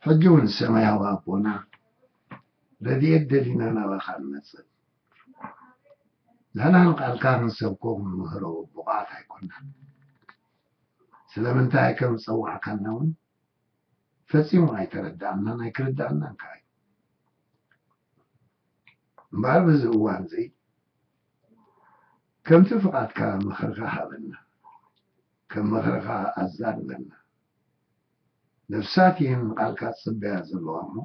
ሕጂ እውን ሰማያዊ ኣቦና፣ ረድኤት ደሊና ናባኻ ንመጽእ። ንሕና ንቃልካ ክንሰብኮ ክንምህሮ ብቑዓት ኣይኮናን። ስለምንታይ ከም ዝጸዋዕካና እውን ፈጺሙ ኣይተረዳእናን ኣይክርዳእናን ከኣ እዩ። እምበኣር በዚ እዋን እዚ ከምቲ ፍቓድካ ምኽርኻ ሃበና፣ ከም ምኽርኻ ኣዛርበና። ነፍሳት እየን ንቓልካ ዝጽበያ ዘለዋ እሞ፣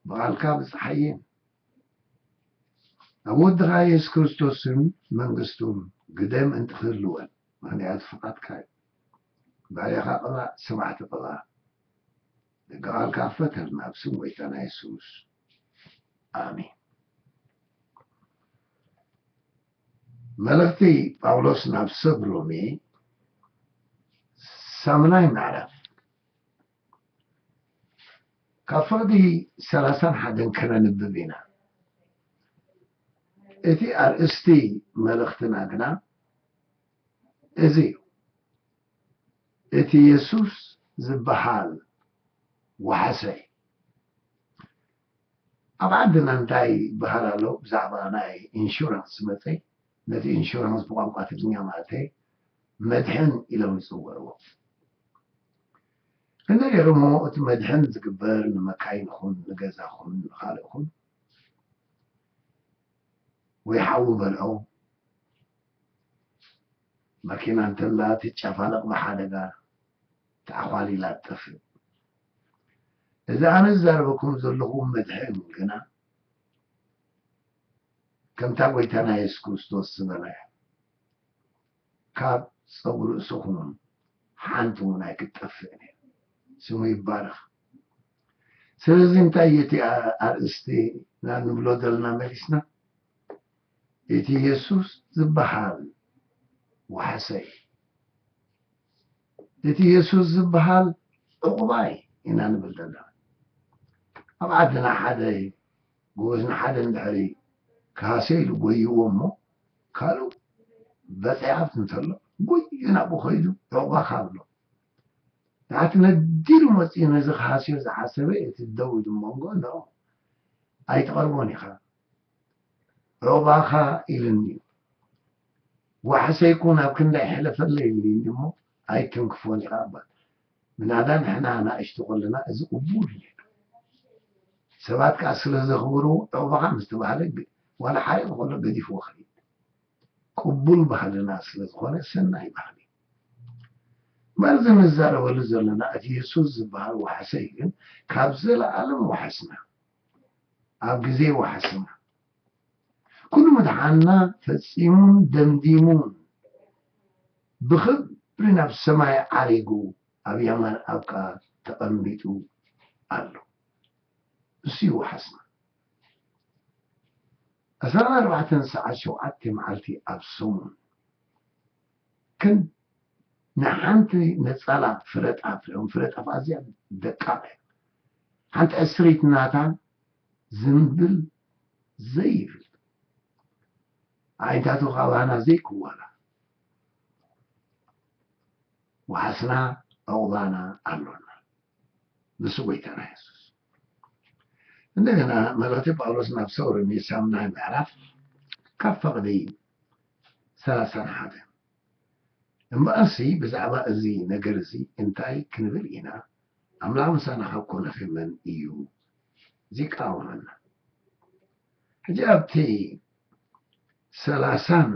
ብቓልካ ብጽሓየን። ኣብ ወድኻ የሱስ ክርስቶስን መንግስቱን ግደ ምእንቲ ክህልወን፣ ምኽንያቱ ፍቓድካ እዩ። ባርያኻ ቅባእ፣ ሰማዕቲ ቅባእ። ደገ ቓልካ ክፈተልና፣ ኣብ ስም ጎይታና የሱስ። ኣሜን። መልእኽቲ ጳውሎስ ናብ ሰብ ሮሜ፣ ሳምናይ ምዕራፍ፣ ካብ ፍቕዲ ሰላሳን ሓደን ከነንብብ ኢና። እቲ ኣርእስቲ መልእኽትና ግና እዚ እዩ። እቲ የሱስ ዝበሃል ዋሕሰይ። ኣብ ዓድና እንታይ ይበሃል ኣሎ? ብዛዕባ ናይ ኢንሹራንስ መጸይ፣ ነቲ ኢንሹራንስ ብቋንቋ ትግርኛ ማለት እዩ፣ መድሕን ኢሎም ይጽውዕዎ። እንድሕር እሞ እቲ መድሕን ዝግበር ንመካይን ይኹን ንገዛ ይኹን ንኻልእ ይኹን፣ ወይ ሓዊ በልዖ፣ መኪና እንተላ ትጨፋለቕ ብሓደጋ ተዓዃሊላ ትጠፍእ። እዚ ኣነ ዝዛረበኩም ዘለኹ መድሕን ግና ከምታ ጎይታና የሱስ ክርስቶስ ዝበላ እያ። ካብ ጸጉሪ ርእስኹም ሓንቲ እውን ኣይክትጠፍእን እያ። ስሙ ይባረኽ። ስለዚ እንታይ እዩ እቲ ኣ-፣ ኣርእስቲ ንብሎ ዘለና መሊስና? እቲ የሱስ ዝበሃል ዋሕሰይ፣ እቲ የሱስ ዝበሃል ዕቑባይ ኢና ንብል ዘለና። ኣብ ዓድና ሓደ ጎበዝ ንሓደ እንድሕሪ ክሃስዮ ኢሉ ጎይዎ እሞ፣ ካልኡ በጺሓት እንተሎ፣ ጎዩ ናብኡ ከይዱ ዕቑባኻ ኣሎ። ንዓቲ ነዲሉ መጺኡ ነዚ ክሃስዮ ዝሓሰበ፣ እቲ ደው ኢሉ መንጎ፣ ኖ፣ ኣይትቐርቦን ኢኻ። ዕቑባኻ ኢሉኒ እዩ። ዋሕሰይ ኩን ኣብ ክንደይ ሕለፈለይ ኢሉኒ እሞ ኣይትንክፎን ኢኻ እባ። ምናዳ ንሕና ኣናእሽቱ ከለና እዚ ቅቡል እዩ። ሰባት ከኣ ስለ ዘኽብሩ ዕቑባኻ ምስ ተባህለ ግ-፣ ዋላ ሓሪቕ ከሎ ገዲፍዎ ክኸይድ። ቅቡል ባህልና ስለ ዝኾነ ሰናይ ባህሊ። እምበር እዚ ንዛረበሉ ዘለና እቲ የሱስ ዝበሃል ዋሕሰይ ግን ካብ ዘለኣለም ዋሕስና፣ ኣብ ግዜ ዋሕስና፣ ኩሉ ምድሓንና ፈጺሙን ደምዲሙን ብኽብሪ ናብ ሰማይ ዓሪጉ ኣብ የማን ኣብካ ተቐሚጡ ኣሎ። እሱ እዩ ዋሕስና። ዕስራን ኣርባዕተን ሰዓት ሸውዓተ መዓልቲ ኣብ ሰሙን ግን ንሓንቲ ነጻላ ፍለጣፍ፣ ፍለጣፍ ኣዝያ ደቃቕ እያ። ሓንቲ ዕስሪት ናታ ዝንብል ዘይብል፣ ኣዒንታቱ ካባና ዘይክወላ፣ ዋሕስና ዕቑባና ኣሎና። ንሱ ጎይታና የሱስ። እንደገና መልእኽቲ ጳውሎስ ናብ ሰብ ሮሜ ሳምናይ ምዕራፍ ካብ ፈቕዲ ሰላሳን ሓደ። እምበኣርሲ ብዛዕባ እዚ ነገር እዚ እንታይ ክንብል ኢና? ኣምላኽ ምሳና ካብ ኮነኸ መን እዩ ዚቃወመና? ሕጂ ኣብቲ ሰላሳን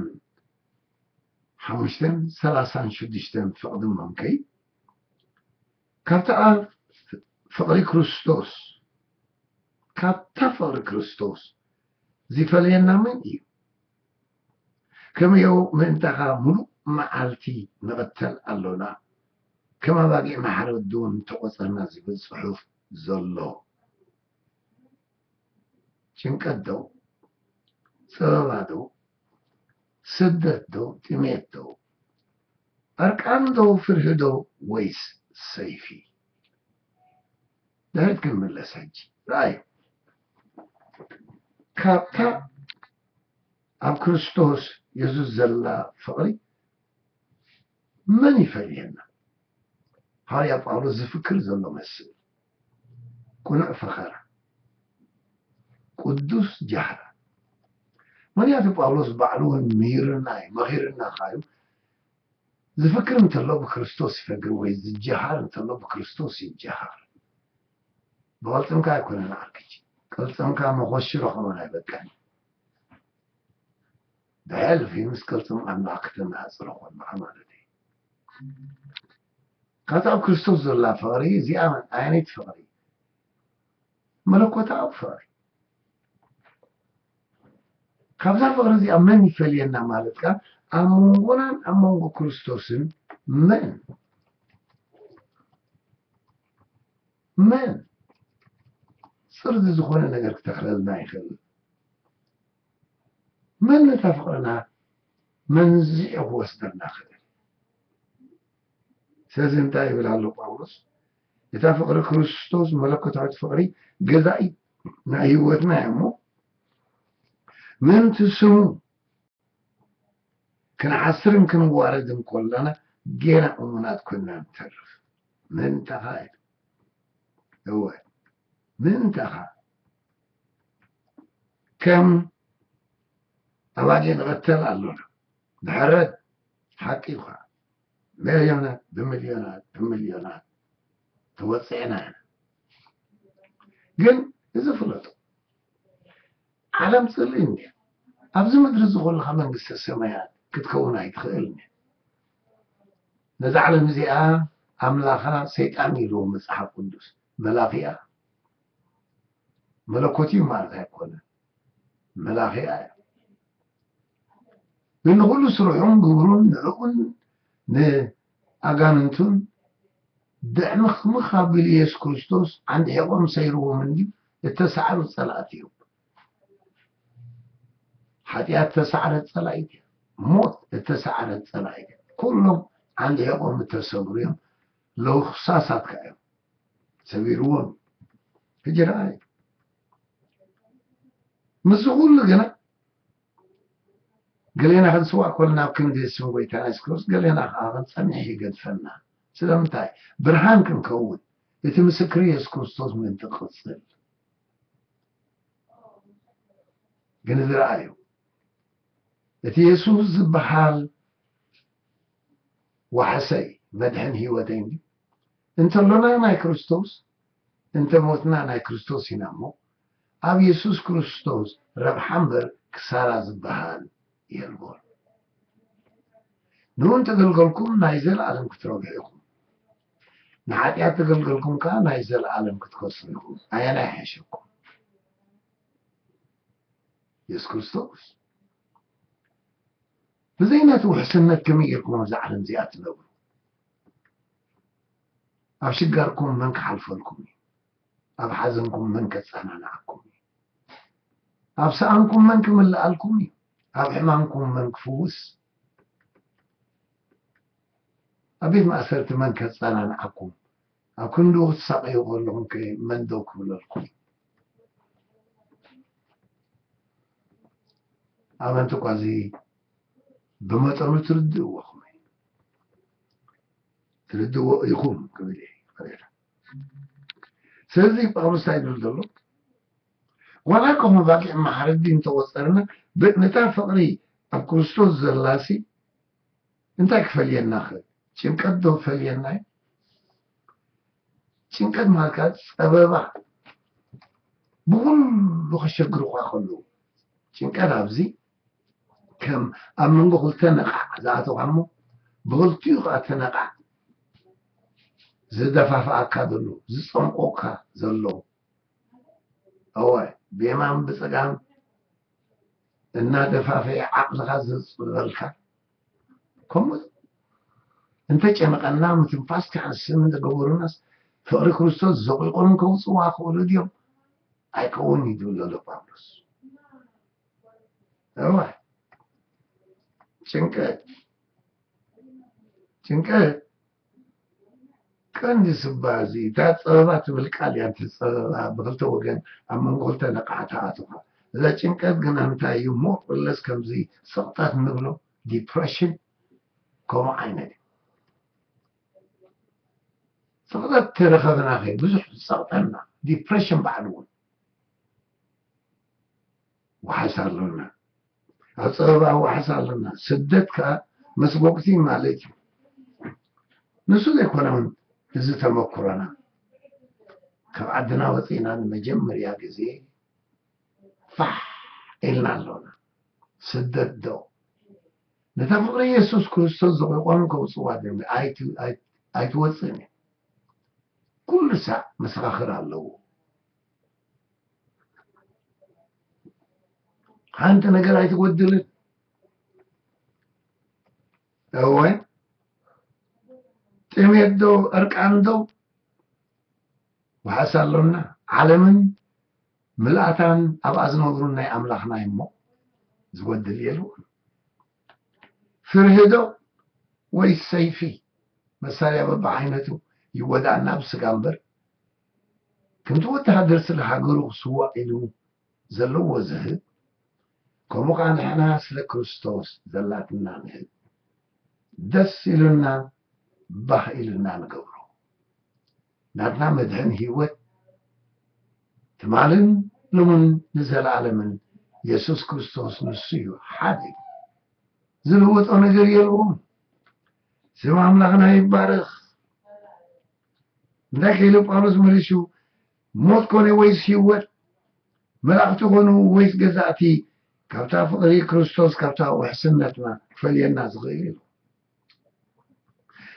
ሓሙሽተን ሰላሳን ሽዱሽተን ፍቕዲ እሞ እምከይ፣ ካብታ ፍቕሪ ክርስቶስ፣ ካብታ ፍቕሪ ክርስቶስ ዝፈልየና መን እዩ? ከመዮ ምእንታኻ ምሉእ መዓልቲ ንቕተል ኣሎና፣ ከም ኣባጊዕ ማሕረዲ እውን ተቖጸርና ዝብል ጽሑፍ ዘሎ። ጭንቀት ዶ? ጸበባ ዶ? ስደት ዶ? ጥሜት ዶ? ዕርቃን ዶ? ፍርሂ ዶ? ወይስ ሰይፊ? ድሕሪት ክንምለስ ሕጂ። ረኣዩ። ካብታ ኣብ ክርስቶስ የሱስ ዘላ ፍቕሪ መን ይፈልየና? ሃዋርያ ጳውሎስ ዝፍክር ዘሎ መስል። ቅኑዕ ፈኸራ፣ ቅዱስ ጃህራ። ምኽንያቱ ጳውሎስ ባዕሉ እውን ምሂርና እዩ፣ መኺርና ኸዓ እዩ። ዝፍክር እንተሎ ብክርስቶስ ይፈክር፣ ወይ ዝጀሃር እንተሎ ብክርስቶስ ይጀሃር። ብቐልጽምካ ኣይኮነን ዓርክጂ፣ ቀልጽምካ መኾሽሮ ከማን ኣይበቃን። ብሕልፊ ምስ ቅልጽም ኣምላኽ ክተነጻጽሮ ከለኻ ማለት እዩ። ካብታ ኣብ ክርስቶስ ዘላ ፍቕሪ እዚኣ ኣየነይቲ ፍቕሪ? መለኮታዊ ፍቕሪ። ካብዛ ፍቕሪ እዚኣ መን ይፈልየና ማለት ከኣ ኣብ መንጎናን ኣብ መንጎ ክርስቶስን መን መን ጽርዚ ዝኾነ ነገር ክተኽለልና ይኽእል? መን ነታ ፍቕርና መንዚዑ ክወስደልና ክእል? ስለዚ እንታይ ይብል ኣሎ ጳውሎስ? እታ ፍቕሪ ክርስቶስ መለኮታዊት ፍቕሪ ገዛኢ ናይ ህይወትና እያ እሞ ምእንቲ ስሙ ክንሓስርን ክንዋረድን ከለና ጌና እሙናት ኮይንና ንተርፍ። ምእንታኻ እዩ። እወ፣ ምእንታኻ ከም ኣባጊዕ ንቐተል ኣሎና። ንሕረድ፣ ሓቂ እዩ ኸዓ። ሚልዮናት ብሚልዮናት ብሚልዮናት ተወጺዕና ኢና። ግን እዚ ፍለጡ፣ ዓለም ጽልኢ እንድያ። ኣብዚ ምድሪ እዚ ከለኻ መንግስተ ሰማያት ክትከውን ኣይትኽእልን እያ። ነዛ ዓለም እዚኣ ኣምላኻ ሰይጣን ኢልዎ መጽሓፍ ቅዱስ። መላኺ እያ። መለኮት እዩ ማለት ኣይኮነን። መላኺ እያ። ግን ንኹሉ ስርሑን ግብሩን ንዕኡን ንኣጋንንቱን ድዕምኽምኽ ኣቢሉ ኢየሱስ ክርስቶስ ዓንዲ ሒቖም ሰይርዎም እንድዩ እተሳዕሩ ጸላእቲ እዮም። ሓጢኣት እተሳዕረት ጸላኢት እያ። ሞት እተሳዕረት ጸላኢት እያ። ኩሎም ዓንዲ ሒቖም እተሰብሩ እዮም። ለውኽሳሳት ከኣ እዮም። ሰቢርዎም። ሕጂ ረኣዩ። ምስዚ ኩሉ ግና ገሌና ክንስዋእ ከለና ኣብ ክንዲ ስም ጎይታና የሱስ ክርስቶስ፣ ገሌና ከኣ ክንጸንሕ ይገድፈና። ስለምንታይ? ብርሃን ክንከውን፣ እቲ ምስክር የሱስ ክርስቶስ ምእንቲ ክቕጽል። ግን እዚ ረኣዩ፣ እቲ የሱስ ዝበሃል ዋሕሰይ መድሕን ህይወተይ እንዲ፣ እንተሎና ናይ ክርስቶስ፣ እንተ ሞትና ናይ ክርስቶስ ኢና እሞ፣ ኣብ የሱስ ክርስቶስ ረብሓ እምበር ክሳራ ዝበሃል የልቦን። ንኡ እንተገልገልኩም ናይ ዘለኣለም ክትረብሑ ኢኹም፣ ንሓጢኣት ተገልገልኩም ከኣ ናይ ዘለኣለም ክትከስሩ ኢኹም። ኣየናይ ይሕሸኩም? የሱስ ክርስቶስ። ብዘይ ነቲ ውሕስነት ከመይ ጌርኩም ኣብዛ ዓለም እዚኣ ትነብሩ? ኣብ ሽጋርኩም መን ክሓልፈልኩም እዩ? ኣብ ሓዘንኩም መን ከጸናንዓኩም እዩ? ኣብ ሰኣንኩም መን ክምልኣልኩም እዩ? ኣብ ሕማምኩም መን ክፍውስ? ኣብ ቤት ማእሰርቲ መን ከጸናንዓኩም? ኣብ ክንድኡ ክትሳቐዩ ከለኹም ከ መን ደው ክብለልኩም? ኣመንቲ እኳ እዚ ብመጠኑ ትርድእዎ ኹም፣ ትርድእዎ ኢኹም ክብል እየ ይቕሬታ። ስለዚ ጳውሎስ እንታይ ይብል ዘሎ? ዋላ እኳ መባግዕ ማሕረዲ እንተቖጸርና፣ ብ-፣ ነታ ፍቕሪ ኣብ ክርስቶስ ዘላሲ እንታይ ክፈልየና ኽእል? ጭንቀት ዶ ፈልየና እዩ? ጭንቀት ማለት ከኣ ጸበባ፣ ብኹሉ ከሸግሩኻ ከለዉ፣ ጭንቀት ኣብዚ ከም ኣብ መንጎ ክልተ ነቓዕ ዝኣተውካ እሞ፣ ብኽልቲኡ ከኣ እቲ ነቓዕ ዝደፋፍኣካ ዘሎ፣ ዝጸምቆካ ዘሎ፣ እወ፣ ብየማን ብጸጋም እናደፋፈየ ዓቕልኻ ዘጽበልካ፣ ከምኡ እንተጨነቐና፣ ምትንፋስ ክሓስም እንተገበሩናስ፣ ፍቕሪ ክርስቶስ ዘቑቖም ከውጽዋ ክኽእሉ ድዮም? ኣይከውን እዩ ዝብል ዘሎ ጳውሎስ። እወ፣ ጭንቀት፣ ጭንቀት ቀንዲ ስባ እዚ፣ እታ ጸበባ ትብል ቃል እያ፣ እቲ ጸበባ ብኽልተ ወገን ኣብ መንጎ ክልተ ነቓዕ ትኣትኻ። እዛ ጭንቀት ግና እንታይ እዩ? ሞር ኦር ለስ ከምዚ ስቕጠት ንብሎ፣ ዲፕረሽን፣ ከምኡ ዓይነት እዩ። ጥቕጠት ተረኸብና ከ ብዙሕ ዝጸቕጠና ዲፕሬሽን ባዕሉ እውን ዋሕስ ኣሎና። ኣብ ጸበባ ዋሕስ ኣሎና። ስደት ከኣ መስጎግቲ ማለት እዩ። ንሱ ዘይኮነ እውን እዚ ተመክሮና ካብ ዓድና ወጺእና ንመጀመርያ ግዜ ፋሕ ኢልና ኣሎና። ስደት ዶ ነታ ፍቕሪ የሱስ ክርስቶስ ዝቑቆም ከውጽዋ ኣይትወጽእን እዩ። ኩሉ ሳዕ መሰኻኽር ኣለዎ። ሓንቲ ነገር ኣይትጎድልን። እወ፣ ጥሜት ዶ ዕርቃን ዶ ዋሕስ ኣሎና። ዓለምን ምልኣታን ኣብኣ ዝነብሩን ናይ ኣምላኽና እሞ ዝጎድል የልዎም። ፍርሂ ዶ ወይስ ሰይፊ? መሳርያ በብዓይነቱ ይወዳእና ብስጋ እምበር፣ ከምቲ ወተሃደር ስለ ሃገሩ ክስዋእ ኢሉ ዘለዎ ዝህብ፣ ከምኡ ከኣ ንሕና ስለ ክርስቶስ ዘላትና ንህብ። ደስ ኢሉና ባህ ኢሉና ንገብሮ። ናትና መድሕን ህይወት ትማልን ሎምን ንዘለኣለምን የሱስ ክርስቶስ ንሱ እዩ ሓደ። ዝልወጦ ነገር የልዎም። ስም ኣምላኽና ይባረኽ። እንታይ ከ ኢሉ ጳውሎስ መሊሱ? ሞት ኮነ ወይስ ህይወት፣ መላእኽቲ ኮኑ ወይስ ገዛእቲ፣ ካብታ ፍቕሪ ክርስቶስ፣ ካብታ ውሕስነትና ክፈልየና ዝኽእል ኢሉ።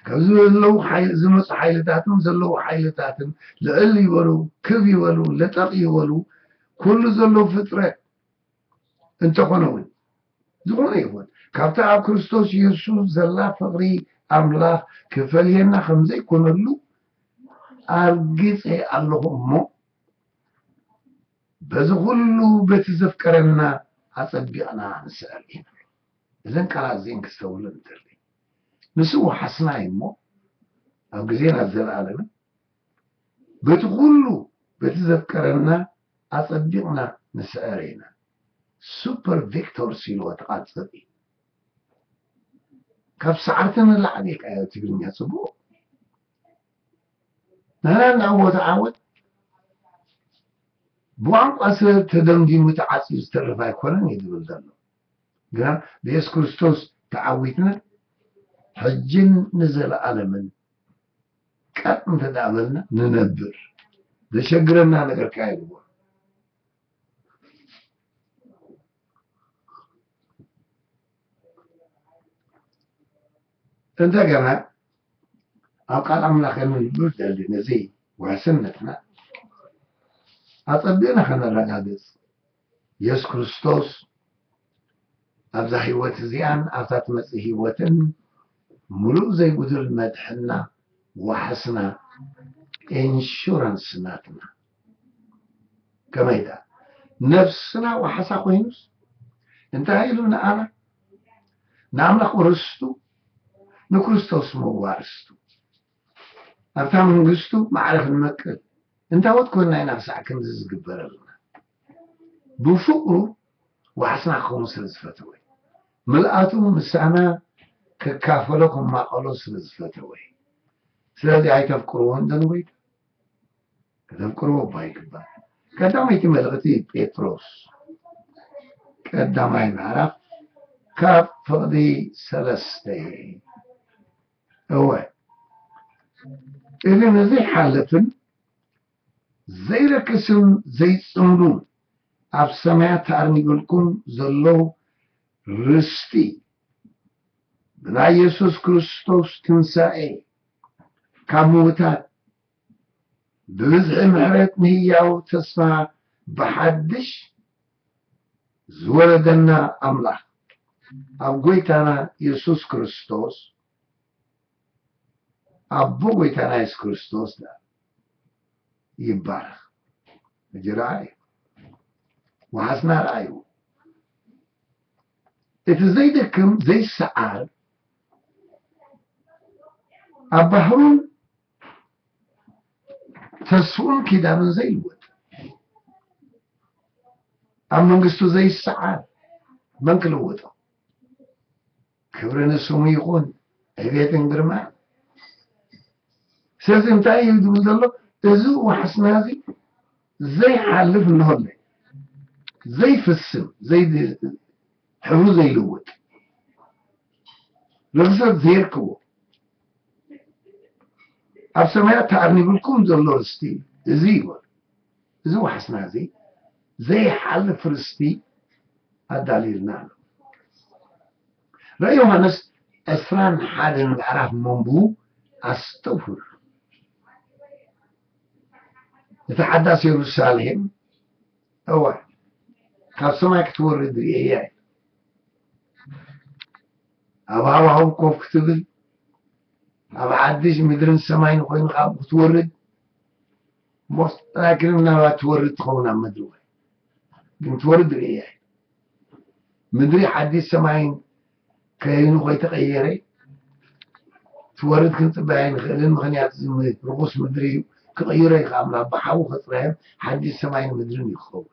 ካብ ዘለዉ ሓይ-፣ ዝመፁ ሓይልታትን ዘለዉ ሓይልታትን ልዕል ይበሉ፣ ክብ ይበሉ፣ ለጠቕ ይበሉ፣ ኩሉ ዘሎ ፍጥረት እንተኾነ እውን፣ ዝኾነ ይኹን ካብታ ኣብ ክርስቶስ የሱስ ዘላ ፍቕሪ ኣምላኽ ክፈልየና ከም ዘይኮነሉ ኣርጊጸ ኣለኹ እሞ፣ በዚ ኩሉ በቲ ዘፍቀረና ኣጸቢቕና ንስዕር ኢና። እዘን ቃላት እዚአን ክስተውዕሉ ንደሊ። ንሱ ወሓስና እዩ እሞ፣ ኣብ ግዜን ኣብ ዘለኣለምን በቲ ኩሉ በቲ ዘፍቀረና ኣጸቢቕና ንስዕር ኢና። ሱፐር ቪክቶርስ ኢልዎ ተቓጸቢ። ካብ ሰዓርቲ ንላዕሊ ኢልካ እዮ ትግርኛ ጽቡቕ። ንሕና እንዕወት ዓወት ብቋንቋ ስለ ተደምዲሙ ተዓጽዩ ዝተርፍ ኣይኮነን እዩ ዝብል ዘሎ። ግና ብየሱስ ክርስቶስ ተዓዊትና ሕጅን ንዘለኣለምን ቀጥ እንተ ደኣ በልና ንነብር። ዘሸግረና ነገር ከኣ የልቦን። እንደገና ኣብ ቃል ኣምላኽ ከነንብብ ደሊ ነዚ ውሕስነትና ኣጸቢቕና ከነረጋግጽ የሱስ ክርስቶስ ኣብዛ ህይወት እዚኣን ኣብታ ትመጽእ ህይወትን ምሉእ ዘይጉድል መድሕንና ዋሕስና ኢንሹራንስ ናትና። ከመይ ደኣ ነፍስና ዋሕሳ ኮይኑስ እንታይ ኢሉ ንኣና ንኣምላኽ ርስቱ ንክርስቶስ መዋርስቱ ኣብታ መንግስቱ ማዕረ ክንመቅል እንታወት ኮይንና ኢና ክሳዕ ክንዚ ዝግበረልና። ብፍቕሩ ዋሕስና ክኸውን ስለ ዝፈተወ፣ ምልኣቱ ምሳና ክካፈሎ ክማቐሎ ስለ ዝፈተወ። ስለዚ ኣይተፍቅርዎን ደንጎይታ ከተፍቅርዎ እባ ይግባእ። ቀዳመይቲ መልእኽቲ ጴጥሮስ ቀዳማይ ምዕራፍ ካብ ፍቕዲ ሰለስተ። እወ፣ እዚ ንዘይሓልፍን ዘይረክስን ዘይጽምሉን ኣብ ሰማያት ተኣርኒብልኩም ዘሎ ርስቲ ብናይ የሱስ ክርስቶስ ትንሳኤ ካብ ምዉታት ብብዝሒ ምሕረት ንህያው ተስፋ ብሓድሽ ዝወለደና ኣምላኽ ኣብ ጎይታና የሱስ ክርስቶስ ኣቦ ጎይታና የሱስ ክርስቶስ ይባረኽ። ሕጂ ረኣዩ፣ ወሓስና ረኣዩ። እቲ ዘይደክም ዘይሰዓር ኣብ ባህሩን ተስፉን ኪዳኑን ዘይልወጥ ኣብ መንግስቱ ዘይሰዓር መን ክልውጦ? ክብሪ ንስሙ ይኹን፣ ዕቤትን ግርማን። ስለዚ እንታይ እዩ ዝብል ዘሎ? እዚ ዋሕስና እዚ ዘይሓልፍ እንሆለ፣ ዘይፍስም፣ ዘይ-፣ ሕብሩ ዘይልውጥ፣ ርኽሰት ዘይርክቦ፣ ኣብ ሰማያት ተኣርኒብልኩም ዘሎ ርስቲ እዩ። እዚ ይበሉ። እዚ ዋሕስና እዚ ዘይሓልፍ ርስቲ ኣዳልዩልና ኣሎ። ራእይ ዮሃንስ ዕስራን ሓደን ምዕራፍ መንብቡ ኣስተውህሉ። እቲ ሓዳስ የሩሳሌም፣ እወ፣ ካብ ሰማይ ክትወርድ ርእየያ። ኣብ ሃዋህው ኮፍ ክትብል፣ ኣብ ሓድሽ ምድርን ሰማይን ኮይኑ ካብኡ ክትወርድ፣ ሞስት ላይክሊ ናብኣ ትወርድ ትኸውን ኣብ ምድሪ ወይ ግን ትወርድ ርእያ። ምድሪ ሓድሽ ሰማይን ከይኑ ከይተቐየረ ትወርድ ክንጽበያ ኣይንኽእልን። ምኽንያቱ እዚ ም-፣ ርኹስ ምድሪ እዩ። ክቕይሮ እዩ ከኣ ኣምላኽ ብሓዊ ከጽርዮ ሓድሽ ሰማይን ምድርን እዩ ክኸውን።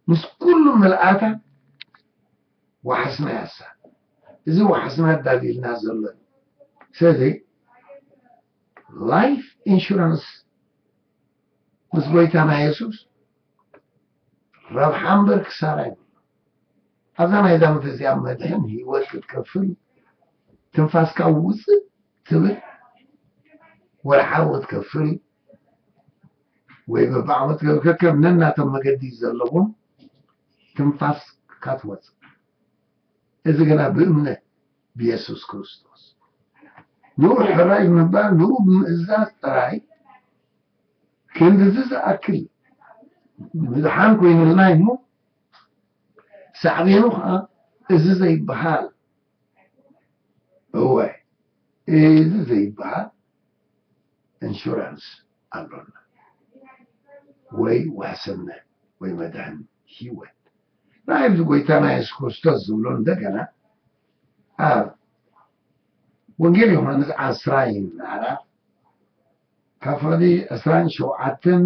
ምስ ኩሉ ምልኣታ ዋሕስና ያሳ። እዚ ዋሕስና ኣዳልዩልና ዘሎ እዩ። ስለዚ ላይፍ ኢንሹራንስ ምስ ጎይታና የሱስ ረብሓ እምበር ክሳራ የብሉን። ኣብዛ ናይዛ ምድሪ እዚኣ መድሕን ህይወት ክትከፍል፣ ትንፋስካ ውፅእ ትብል፣ ወርሓዊ ክትከፍል ወይ በብዓመት ክትከፍል፣ ከከም ነናቶም መገዲ ዘለዎም ትንፋስካ ትወፅእ። እዚ ግና ብእምነት ብየሱስ ክርስቶስ። ንኡ ሕራይ ብምባል፣ ንኡ ብምእዛዝ ጥራይ ክንድዚ ዝኣክል ምድሓን ኮይኑልና እዩ እሞ፣ ሳዕቤኑ ኸዓ እዚ ዘይበሃል፣ እወ፣ እዚ ዘይበሃል ኢንሹራንስ ኣሎና፣ ወይ ዋሕስነት፣ ወይ መድሕን ህይወት። ንዓይ ኣብዚ ጎይታና የሱስ ክርስቶስ ዝብሎ እንደገና ኣብ ወንጌል ዮሃንስ ዓስራይ ምዕራፍ ካብ ፍቕዲ ዕስራን ሸውዓተን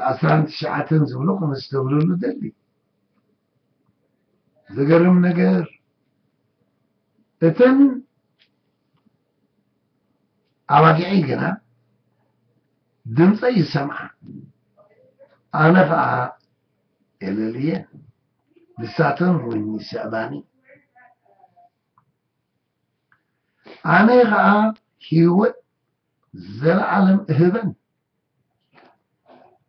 ዓስራን ትሽዓተን ዝብሎ ክምስተብህለሉ ደሊ። ዝገርም ነገር፣ እተን ኣባጊዐይ ግና ድምፀይ ይሰምዓ፣ ኣነ ኸዓ የለልየን፣ ንሳተን እውን ይስዕባኒ። ኣነ ኸዓ ህይወት ዘለዓለም እህበን።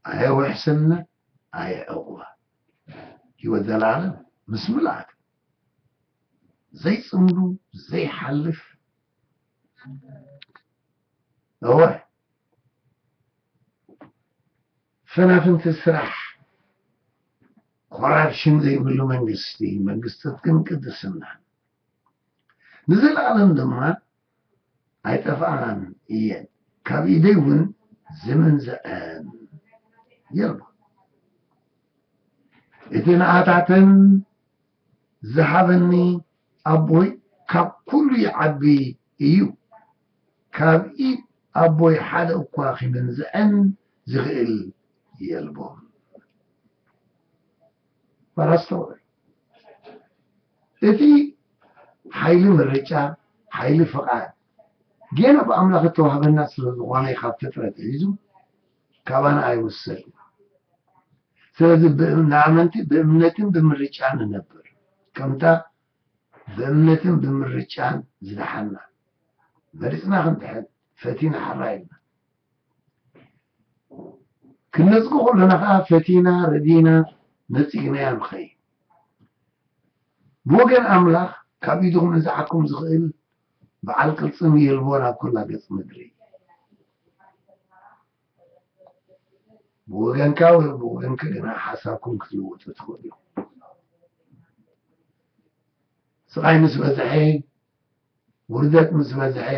ኣየ ውሕስነት፣ ኣየ ዕቑባ። ህይወት ዘለዓለም ምስ ምልኣት ዘይጽምዱ፣ ዘይሓልፍ። እወ፣ ፈናፍንቲ ስራሕ፣ ኮራፕሽን ዘይብሉ መንግስቲ፣ መንግስቲ ጽድቅን ቅድስናን። ንዘለኣለም ድማ ኣይጠፍኣን እየን፣ ካብ ኢደይ እውን ዝምንዝዐን የልቦን። እቲ ንኣታተን ዝሃበኒ ኣቦይ ካብ ኩሉ ይዓቢ እዩ። ካብ ኢድ ኣቦይ ሓደ እኳ ኺምንዝዐን ዝኽእል የልቦን። ባራስተውዕል። እቲ ሓይሊ ምርጫ፣ ሓይሊ ፍቓድ፣ ጌና ብኣምላኽ እተዋህበና ስለ ዝኾነ፣ ካብ ፍጥረት ሒዙ ካባና ኣይውሰድን። ስለዚ ብእም-፣ ንኣመንቲ ብእምነትን ብምርጫን ንነብር። ከምታ ብእምነትን ብምርጫን ዝደሓና፣ መሪጽና ክንድሕን፣ ፈቲና ሓራ ኢልና። ክንነጽጎ ከለና ከኣ ፈቲና፣ ረዲና፣ ነጺግናዮ ንኸይድ። ብወገን ኣምላኽ ካብ ኢዱ ክምንዝዓኩም ዝኽእል በዓል ቅልጽም የልቦን ኣብ ኩላ ገጽ ምድሪ። ብወገንካ ወይ ብወገንኪ ግና ሓሳብኩም ክትልውጡ ትኽእሉ ኢኹም። ስቓይ ምስ በዝሐ፣ ውርደት ምስ በዝሐ፣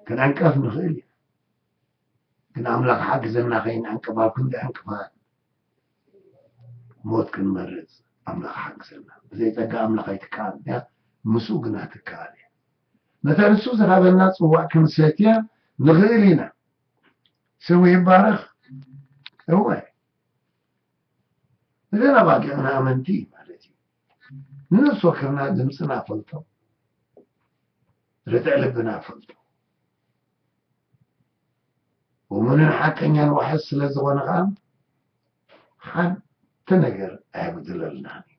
ክንዕንቀፍ ንኽእል ኢና። ግን ኣምላኽ ሓግዘና ከይንዕንቅፍ፣ ኣብ ክንዲ ዕንቅፋት ሞት ክንመርጽ ኣምላኽ ሓግዘና። ብዘይ ጸጋ ኣምላኽ ኣይትከኣልን እያ፣ ምስኡ ግና ትከኣል እያ። ነታ ንሱ ዝሃበና ጽዋዕ ክንሰትያ ንኽእል ኢና። ስሙ ይባረኽ። እወ፣ እዘን ኣባጊዕና ኣመንቲ ማለት እዩ። ንነፍሲ ወከፍና ድምፅና ፈልጦ፣ ርትዕ ልብና ፈልጦ። እሙንን ሓቀኛን ዋሕስ ስለ ዝኾነ ኸዓ ሓንቲ ነገር ኣየጉድለልናን እዩ።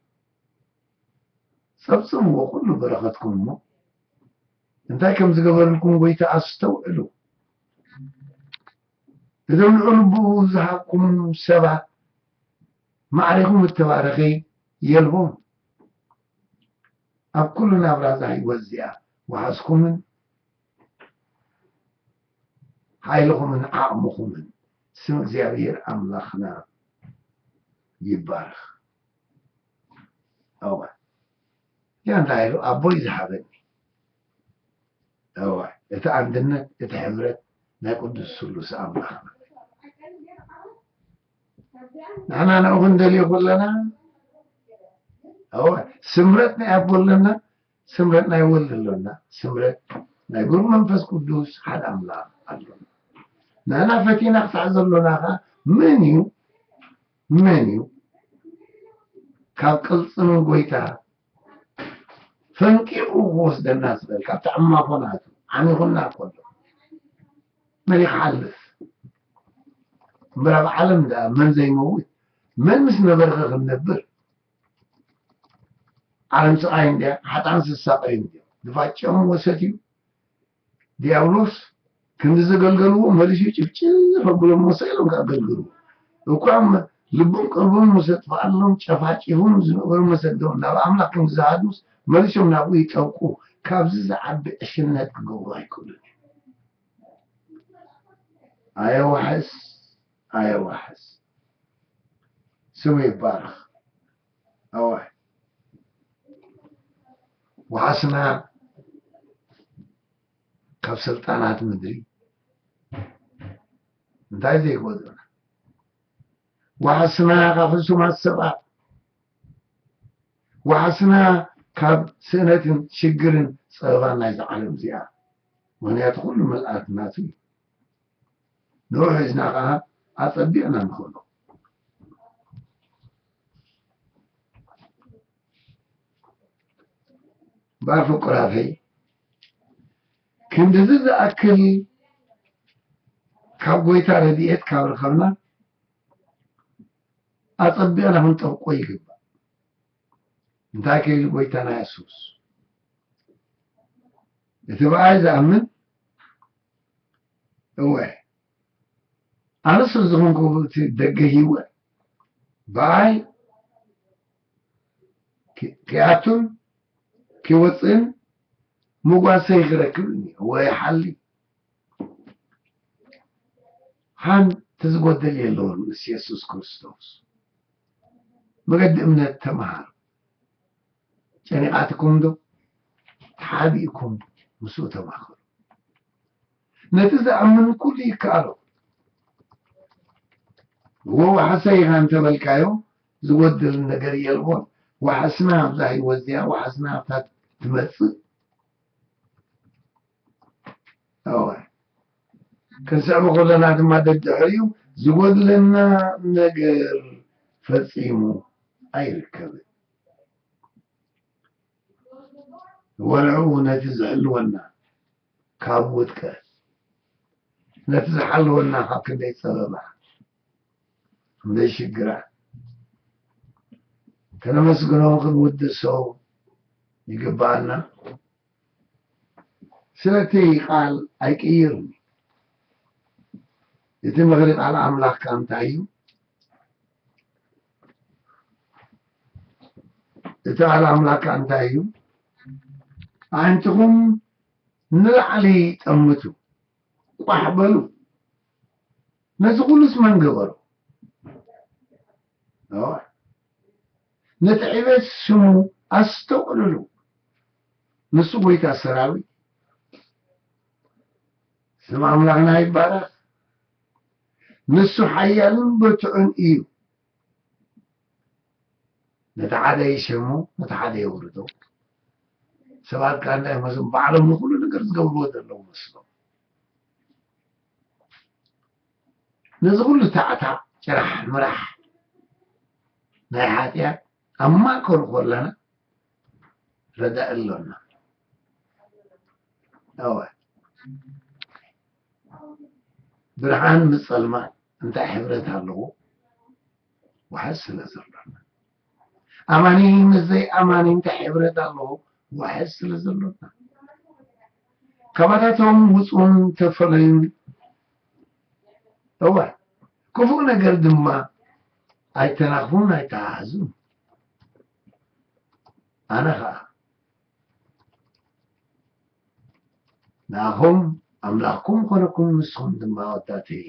ጸብጽብዎ ኩሉ በረኸትኩም እሞ እንታይ ከም ዝገበረልኩም ጎይታ ኣስተውዕሉ። እዞም ልዑል ብኡ ዝሃብኩም ሰባት ማዕሪኹም እተባረኸ የልቦም። ኣብ ኩሉ ናብራ እዛ ህይወት እዚኣ ዋሕስኩምን ሓይልኹምን ዓቕምኹምን ስም እግዚኣብሔር ኣምላኽና ይባረኽ። እወ፣ ያ እንታይ ኢሉ ኣቦይ ዝሃበኒ። እወ፣ እቲ ኣንድነት፣ እቲ ሕብረት ናይ ቅዱስ ስሉስ ኣምላኽ ንሕና ንኡ ክንደልዮ ከለና፣ እወ፣ ስምረት ናይ ኣቦ ኣለና፣ ስምረት ናይ ወልድ ኣሎና፣ ስምረት ናይ ብሩኽ መንፈስ ቅዱስ ሓደ ኣምላኽ ኣሎና። ንሕና ፈቲና ክሳዕ ዘሎና ኸዓ መን እዩ፣ መን እዩ ካብ ቅልጽም ጎይታ ፈንቂቑ ክወስደና ዝኽእል? ካብቲ ዕማኾ ናቱ ዓሚኹና እኮ ኣሎ። መን ይሓልፍ? እምበር ኣብ ዓለም ደኣ መን ዘይመውት? መን ምስ ነበርኸ ክንነብር? ዓለም ስቓይ እንድያ፣ ሓጥኣን ዝሳቐዩ እንድዮም። ድፋጭኦም ወሰት እዩ። ዲያብሎስ ክንዲ ዘገልገልዎ መሊሱ ጭፍጭፍ ኣቢሎም ወሰ ኢሎም ከገልግሉ። እኳ ልቦም ቀልቦም ምስ ኣጥፍኣሎም ጨፋጭፎም ዝነበሩ መሰዶም ናብ ኣምላኽ ከም ዝሃዱስ መሊሶም ናብኡ ይጠብቁ። ካብዚ ዝዓቢ ዕሽነት ክገብሩ ኣይክእሉን እዮም። ኣየዋሕስ፣ ኣየዋሕስ። ስሙ ይባረኽ። እወ። ዋሕስና ካብ ስልጣናት ምድሪ እንታይ ዘይጎድለና? ዋሕስና ካብ ሕሱማት ሰባት፣ ዋሕስና ካብ ስእነትን ሽግርን ጸበባን ናይዛ ዓለም እዚኣ። ምኽንያቱ ኩሉ ምልኣት ናቱ እዩ። ንኡ ሒዝና ኸዓ ኣጸቢቕና ንኽእሎ። እምበኣር ፍቁራተይ፣ ክንድዚ ዝኣክል ካብ ጎይታ ረድኤት ካብ ረኸብና፣ ኣጸቢቕና ክንጠብቆ ይግባእ። እንታይ ከ ኢሉ ጎይታና የሱስ? እቲ ብኣይ ዝኣምን፣ እወ፣ ኣነስ ዝኾንኩ እቲ ደገ ህይወት፣ ብኣይ ኪ-፣ ኪኣቱን ኪወፅእን ምጓሰይ ክረክብ እኒ ወይ ሓሊ። ሓንቲ ዝጎደል የለዎን ምስ የሱስ ክርስቶስ። መገዲ እምነት ተምሃሩ። ጨኒቓትኩም ዶ? ተሓቢእኩም ምስኡ ተማኸሩ። ነቲ ዝኣምን ኩሉ ይከኣሎ። እዎ ዋሕሰ ኢኻ እንተበልካዮ ዝጎድል ነገር የልቦን። ዋሕስና ኣብዛ ህይወት እዚኣ፣ ዋሕስና ኣብታ ትመጽእ። እወ። ክንስዕቦ ከለና ድማ ደድሕሪኡ ዝጎድለና ነገር ፈጺሙ ኣይርከብን። ወልዑ ነቲ ዝሕልወና ካብ ውድቀት፣ ነቲ ዝሓልወና ካብ ክንደይ ጸበባ፣ ክንደይ ሽግራት፣ ከነመስግኖ ክንውድሶ ይግባኣና። ስለቲ ቃል ኣይቅይርን። እቲ ምኽሪ ቃል ኣምላኽ ከኣ እንታይ እዩ? እቲ ቃል ኣምላኽ ከኣ እንታይ እዩ? ኣዒንትኹም ንላዕሊ ጠምቱ፣ ቋሕ በሉ። ነዚ ኩሉስ መን ገበሮ? ኦ፣ ነቲ ዕቤት ስሙ ኣስተውዕልሉ። ንሱ ጎይታ ሰራዊት፣ ስም ኣምላኽና ይባረኽ። ንሱ ሓያልን ብርቱዕን እዩ። ነቲ ሓደ ይሸሙ፣ ነቲ ሓደ የውርዶ። ሰባት ከኣ እንታይ መስሎም? ባዕሎም ንኹሉ ነገር ዝገብርዎ ዘለዉ መስሎም። ነዚ ኩሉ ታዕታዕ፣ ጭራሕ ምራሕ ናይ ሓጢኣት ኣብ ማእከሉ ከለና፣ ረዳኢ ኣሎና። እወ፣ ብርሃን ምስ ጸልማት እንታይ ሕብረት ኣለዎ? ዋሕስ ስለ ዘሎና። ኣማኒ ምስ ዘይኣማኒ እንታይ ሕብረት ኣለዎ? ዋሕስ ስለ ዘሎና። ካባታቶም ውጹን ተፈለዩን። እወ፣ ክፉእ ነገር ድማ ኣይተናኽፉን ኣይተሓሕዙን። ኣነ ኸኣ ንኣኹም ኣምላኽኩም ኮነኩም፣ ንስኹም ድማ ኣወዳተይ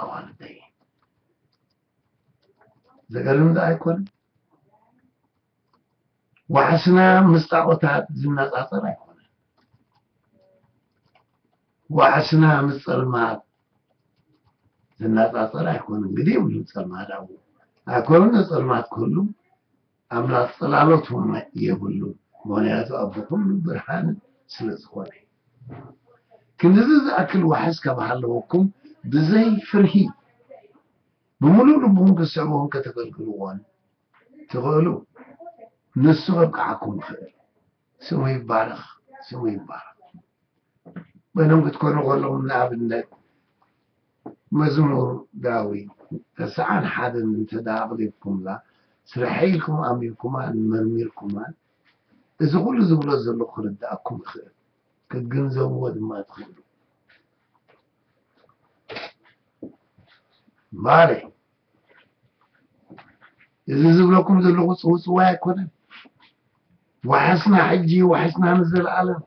ኣዋልደይ። ዘገርም ዶ ኣይኮነን? ዋሕስና ምስ ጣዖታት ዝነጻጸር ኣይኮነን። ዋሕስና ምስ ጸልማት ዝነጻጸር ኣይኮነን። ግዲ የብሉን ጸልማት ኣብኡ። ኣይኮነን ጸልማት ክህሉ ኣምላኽ ጽላሎት እውን የብሉን። ምኽንያቱ ኣቦ ኩሉ ብርሃን ስለ ዝኾነ። ክንድዚ ዝኣክል ዋሕስ ካብ ሃለወኩም ብዘይ ፍርሂ ብምሉእ ልብኹም ክትስዕብዎን ከተገልግልዎን ትኽእሉ። ንሱ ከብቅዓኩም ይኽእል። ስሙ ይባረኽ፣ ስሙ ይባረኽ። በይኖም ክትኮኑ ከለኹም ንኣብነት መዝሙር ዳዊት ተስዓን ሓደን እንተ ደኣ ኣቕሪብኩምላ፣ ስርሐይ ኢልኩም ኣንቢብኩማን መርሚርኩማን፣ እዚ ኩሉ ዝብሎ ዘለኹ ክርድኣኩም ይኽእል፣ ክትግንዘብዎ ድማ ትኽእሉ። እምበኣር እዚ ዝብለኩም ዘለኹ ጽውጽዋይ ኣይኮነን። ዋሕስና ሕጂ፣ ዋሕስና ንዘለኣለም።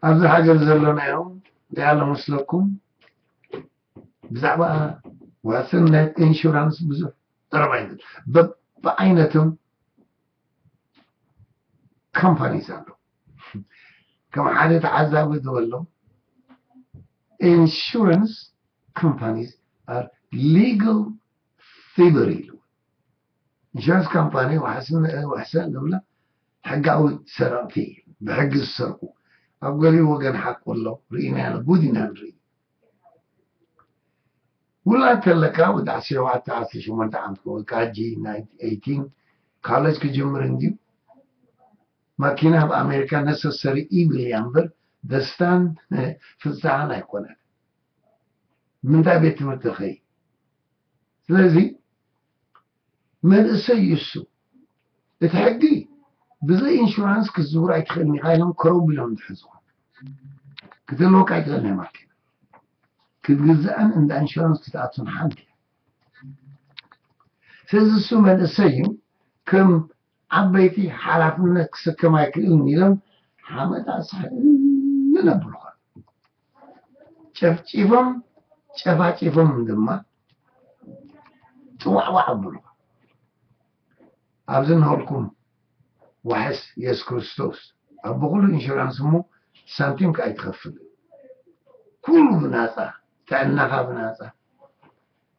ኣብዚ ሃገር ዘለናዮም እንታይ ኣሎ መስለኩም? ብዛዕባ ዋስነት፣ ኢንሹራንስ ብዙሕ ዘረባ እዩ። በብዓይነቶም ካምፓኒስ ኣሎ። ከም ሓደ ተዓዛቢ ዝበሎ፣ insurance companies are legal thievery ኢሉ። ኢንሹራንስ ካምፓኒ ዋሕስነ-፣ ዋሕሰ ንብላ ሕጋዊ ሰረቕቲ፣ ብሕጊ ዝሰርቁ። ኣብ ገሊኡ ወገን ሓቁ ኣሎ፣ ርኢና ኢና፣ ጉድ ኢና ንርኢ። ውላድ ተለካ ወዲ ዓሰርተ ሸውዓተ፣ ዓሰርተ ሸሞንተ ዓመት ክኸውን፣ ካጂ፣ ናይንቲን፣ ኤይቲን፣ ካሌጅ ክጅምር እንድዩ። ማኪና ኣብ ኣሜሪካ ነሰሰሪ ኢቪል እያ እምበር ደስታን ፍስሓን ኣይኮነን። ምንታይ ቤት ትምህርቲ ኸይ? ስለዚ መንእሰይ እዩ እሱ። እቲ ሕጊ ብዘይ ኢንሹራንስ ክትዝውር ኣይትኽእልን ኢኻ ኢሎም ክረቡ ኢሎም ዝሕዙኻ። ክትህልወካ ኣይትኽእልን እያ ማኪና። ክትግዛእን እንዳ ኢንሹራንስ ክትኣቱን ሓንቲ እያ። ስለዚ እሱ መንእሰይ እዩ። ከም ዓበይቲ ሓላፍነት ክስከም ኣይክእልን ኢሎም ሓመድ ኣስሕል ነብሉኻ። ጨፍጪፎም፣ ጨፋጪፎም ድማ ጥዋዕዋዕ ኣብሉኻ። ኣብዚ ንሃልኩም ዋሕስ የሱስ ክርስቶስ፣ ኣቦ ኩሉ ኢንሹራንስ እሞ ሳንቲም ከኣ ኣይትኸፍልን። ኩሉ ብናጻ፣ ጥዕናኻ ብናጻ።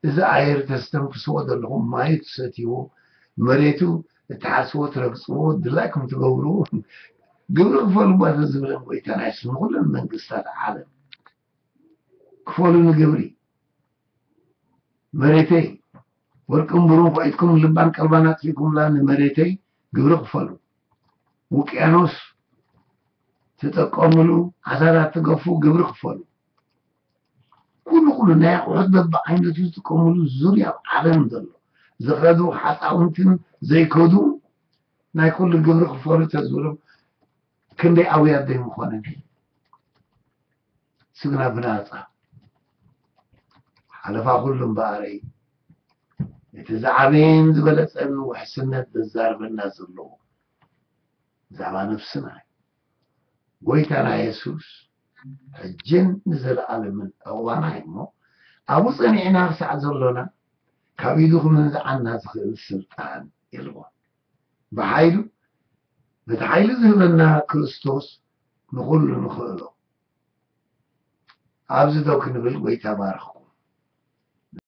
እዚ ኣየር ተስተንፍስዎ ዘለኹም፣ ማዩ ትሰትይዎ፣ መሬቱ እትሓስዎ ትረግጽዎ፣ ድላይኩም ትገብርዎ፣ ግብሪ ክፈሉ እባ ተዝብለን ጎይታ ናይ ንኹለን መንግስታት ዓለም ክፈሉኒ ግብሪ። መሬተይ ወርቅን ብሩን ኳዒትኩም ልባን ቀልባን ኣጥፊእኩምላ ንመሬተይ ግብሪ ክፈሉ። ውቅያኖስ ትጥቀምሉ ዓሳታት ትገፉ ግብሪ ክፈሉ። ኩሉ ኩሉ ናይ ኣቑሑት በብዓይነቱ ዝጥቀምሉ ዙርያ ዓለም ዘሎ ዝኸዱ ሓፃውንትን ዘይከዱ ናይ ኩሉ ግብሪ ክፈሉ ተዝብሎም ክንደይ ኣውያት ዘይምኾነን። ስግና ብናፃ ሓለፋ ኩሉ እምበኣረይ እቲ ዝዓበየን ዝበለፀን ውሕስነት ዘዛርበና ዘለዎ ብዛዕባ ነፍስና እዩ። ጎይታና የሱስ ሕጅን ንዘለኣለምን እዋና እዩ እሞ ኣብኡ ፀኒዕና ክሳዕ ዘሎና ካብ ኢዱ ክምንዝዓና ዝኽእል ስልጣን የልቦን። ብሓይሉ በቲ ሓይሊ ዝህበና ክርስቶስ ንኹሉ ንኽእሎ። ኣብዚ ደው ክንብል ጎይታ ባርኽኩም።